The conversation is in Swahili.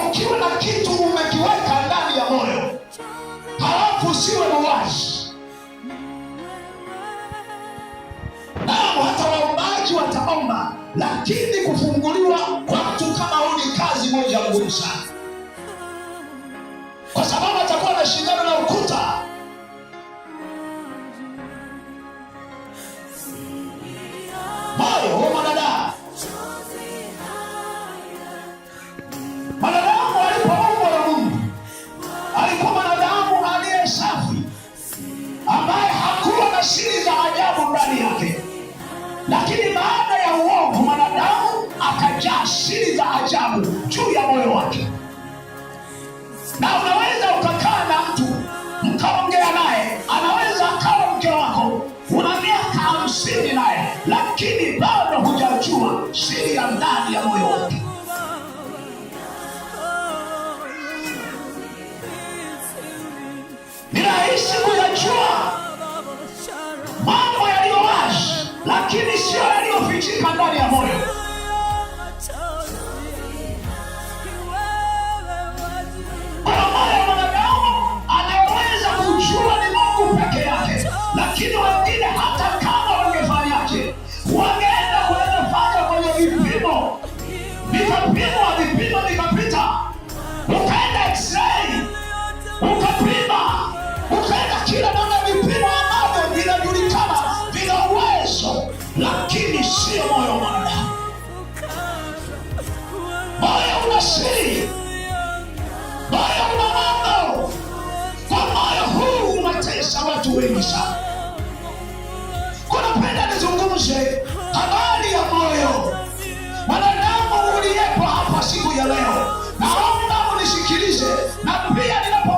Ukiwa na kitu umekiweka ndani ya moyo, halafu usiwe muwazi. Naam, hata waombaji wataomba, lakini kufunguliwa kwa mtu kama huyu ni kazi moja ngumu sana, kwa sababu atakuwa anashindana na ukuta. Moyo wa mwanadamu, mwanadamu alipoumbwa na Mungu alikuwa mwanadamu aliye safi, ambaye hakuwa na siri za ajabu ndani yake, lakini baada ya uovu mwanadamu akajaa siri za ajabu juu ya moyo wake. Na unaweza ukakaa na mtu mkaongea naye, anaweza akawa mke wako, una miaka 50 naye, lakini bado hujajua siri ya ndani ya moyo wake. Ni rahisi kuyajua mambo yaliyo wazi, lakini sio yaliyofichika ndani ya moyo. Kwa moyo wa mwanadamu anayeweza kujua ni Mungu peke yake, lakini wengine hata kama wangefanyaje, wangeenda kuweza kwenye vipimo, vikapimwa, vipimo vikapita, ukaenda x-ray ukapima, ukaenda kila namna vipimo ambavyo vinajulikana vina uwezo, lakini sio moyo wa mwanadamu. Moyo una siri, moyo una mambo. Kwa moyo huu umetesa watu wengi sana. Kunapenda nizungumze habari ya moyo. Mwanadamu uliyepo hapa siku ya leo, naomba unisikilize, na pia ninapo